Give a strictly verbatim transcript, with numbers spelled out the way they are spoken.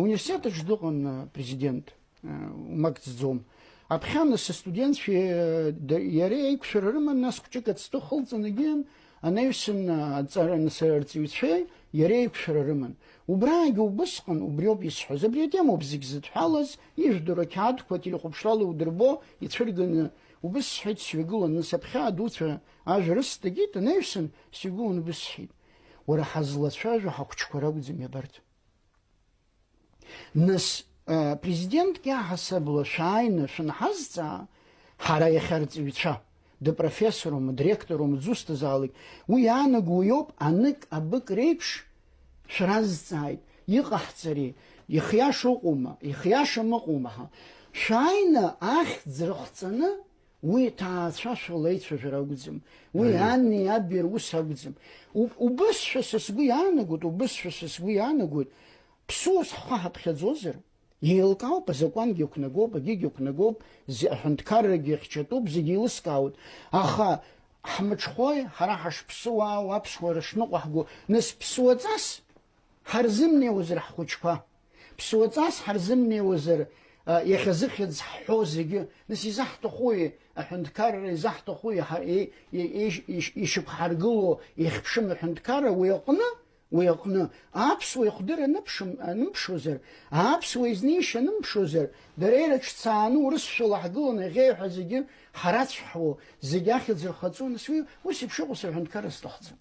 Университет аҿы дыҟан, э, президент, э, умак ӡӡом. Аԥхьа нас астудентцәа, э, д-, иара еиқәшәара рыман, нас хәҷык ацҭәы хылҵын егьиан, анаҩсан, э, аҵара, нас арҵаҩцәеи иара еиқәшәара рыман. Убраагьы убысҟан, убриоуп исҳәаз. Абри атемоуп зегь зыдҳәалаз, ижәдыруа ақьаадқәа ателехәаԥшрала удырбо, ицәырганы, убыс сҳәеит, сҩагылан, нас аԥхьа адуцәа ажәа рысҭагеит, анаҩсан, сҩагылан, убыс сҳәеит. Уара, ҳазлацәажәо ҳахәҷқәа ракәӡами абарҭ? Нас, э, президентк иаҳасабала шәааины шәынҳазҵаа, ҳара иахьа рҵаҩцәа, дыпрофессорума, дректорума, дзусҭазаалак, уи иаанаго уиоуп, анык-абык реиԥш шәразҵааит, иҟаҳҵари, ихиаша ыҟоума, ихиашам ыҟоума ҳәа. Шәааины ахьӡ рыхҵаны, уи ҭаацәашәа леицәажәара акәӡам, уи Аиеи. Ани аби рус акәӡам. У-, убысшәа са сгәы иаанагоит, убысшәа са сгәы иаанагоит, ԥсуас ҳхы ҳаԥхьаӡозар, еилкаауп, азакәангьы ықәнагоуп, агьигьы ықәнагоуп, зе-, аҳәынҭқаррагьы ихьчатәуп, зегьы еилыскаауеит. Аха ҳмыҽхәои, ҳара ҳашԥсуаау, аԥсуара шныҟәаҳго, нас ԥсуаҵас ҳарзымнеиуазар ҳхәыҷқәа? Ԥсуаҵас ҳарзымнеиуазар, а, иахьазыхьӡ ҳҳәо зегьы? Нас изаҳҭахуи аҳәынҭқарра, изаҳҭахуи ҳа-, е-, е-, е-, иш-, ишьақәҳаргыло ихьԥшым аҳәынҭқарра? Уи аҟны, уи аҟны аԥсуа ихәдыр аныԥшым-, анымԥшуазар, аԥсуа изнеишьа анымԥшуазар, дара ирыҿцааны урысшәала ҳгыланы иахьеиҳәа зегьы ҳарацәҳуо, зегь ахьӡ рхаҵо, нас уи ус еиԥш иҟоу сара аҳәынҭқарра сҭахӡам.